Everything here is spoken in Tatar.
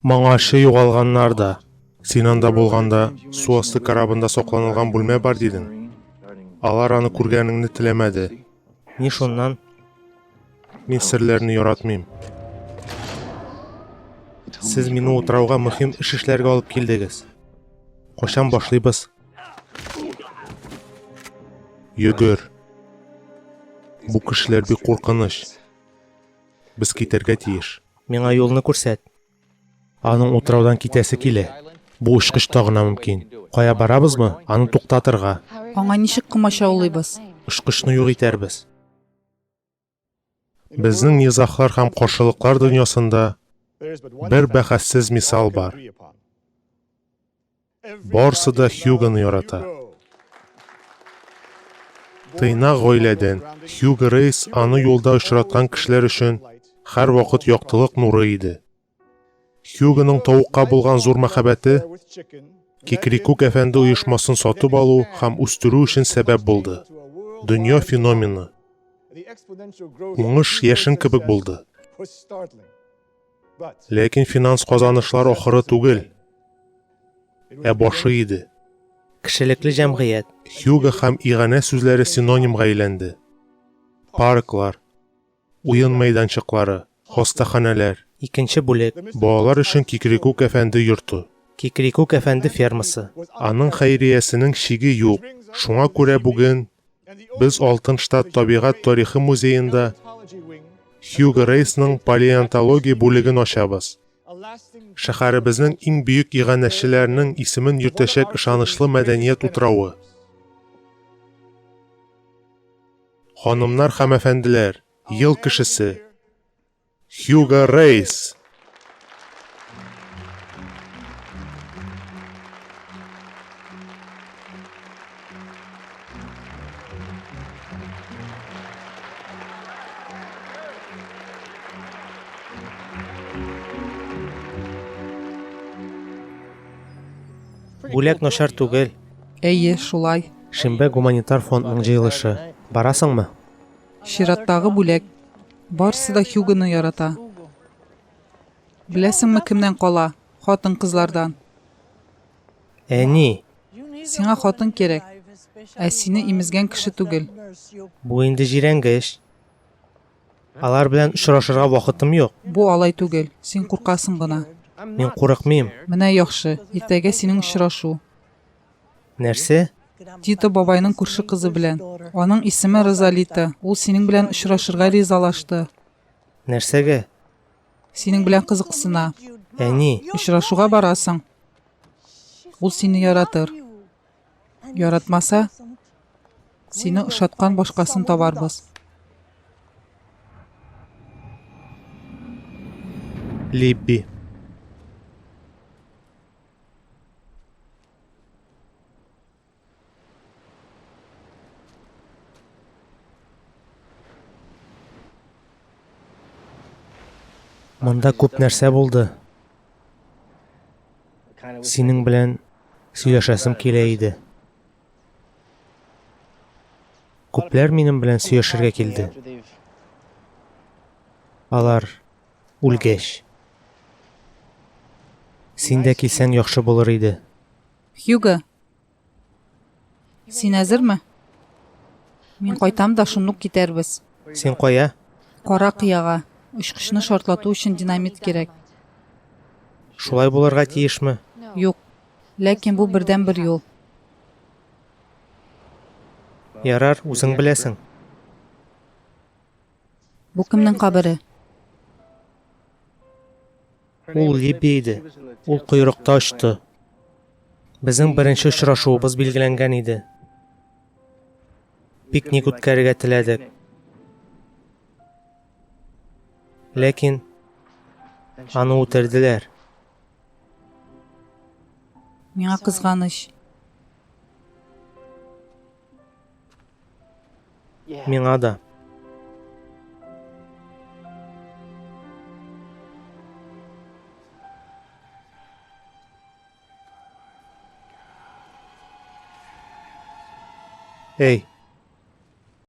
Моңарчы югалганнар да. Син анда булганда, су асты корабында сакланылган бүлмә бар дидең. Алар аны күргәнеңне теләмәде. Ни шуннан? Мин серләрне яратмыйм. Сез мине утрауга мөһим эш эшләргә алып килдегез. Кайчан башлыйбыз? Йөгер. Бу кешеләр бик куркыныч. Без китәргә тиеш. Миңа юлны күрсәт. Аның утраудан китәсе килә. Бу очкычта гына мөмкин. Кая барабызмы? Аны туктатырга. Аңа ничек комачаулыйбыз? Очкычны юк итәрбез. Безнең низаглар һәм каршылыклар дөньясында бер бәхәссез мисал бар. Барсы да Хьюгоны ярата. Тыйнак гаиләдән Хьюго Рейс аны юлда очраткан кешеләр өчен һәрвакыт яктылык нуры иде. Хьюгоның тавыкка булган зур мәхәббәте Кикрикүк әфәнде оешмасын сатып алу һәм үстерү өчен сәбәп булды. Дөнья феномены. Уңыш яшен кебек булды. Ләкин финанс казанышлар ахыры түгел, ә башы иде. Кешелекле җәмгыять. Хьюго һәм иганә сүзләре синонимга әйләнде. Парклар, уен мәйданчыклары, хастаханәләр. Икенче бүлек. Балалар өчен Кикрикүк әфәнде йорты. Кикрикүк әфәнде фермасы. Аның хәйриясенең чиге юк, шуңа күрә бүген без Алтын Штат табигать тарихы музеенда Хьюго Рейсның палеонтология бүлеген ачабыз. Шәһәребезнең иң бөек иганәчеләренең исемен йөртәчәк ышанычлы мәдәният утравы. Ханымнар һәм әфәнделәр, ел кешесе Хьюго Рейс! Бүләк начар түгел. Әйе, шулай. Шимбә гуманитар фондның җыелышы. Барасыңмы? Чираттагы бүләк. Барысы да Хьюгоны ярата. Беләсеңме, кемнән кала? Хатын-кызлардан. Әни! Сиңа хатын кирәк, ә сине имезгән кеше түгел. Бу инде җирәнгеч. Алар белән очрашырга вакытым юк. Бу алай түгел, син куркасың гына. Мин курыкмыйм. Менә яхшы, иртәгә синең очрашу. Нәрсә? Тито бабайның күрше кызы белән. Аның исеме Розалита. Ул синең белән очрашырга ризалашты. Нәрсәгә? Синең белән кызыксына. Әни. Очрашуга барасың. Ул сине яратыр. Яратмаса, сине ошаткан башкасын табарбыз. Либби. Монда күп нәрсә булды. Синең белән сөйләшәсем килә иде. Күпләр минем белән сөйләшергә килде. Алар үлгәч. Син дә килсәң яхшы булыр иде. Хьюго, син әзерме? Мин кайтам да шундук китәрбез. Син кая? Кара кыяга. Очкычны шартлату өчен динамит кирәк. Шулай булырга тиешме? Юк. Ләкин бу бердәнбер юл. Ярар, үзең беләсең. Бу кемнең кабере? Ул Либби иде. Ул койрыкта очты. Безнең беренче очрашуыбыз билгеләнгән иде. Пикник үткәрергә теләдек. Ләкин аны үтерделәр. Миңа кызганыч. Миңа да. Эй.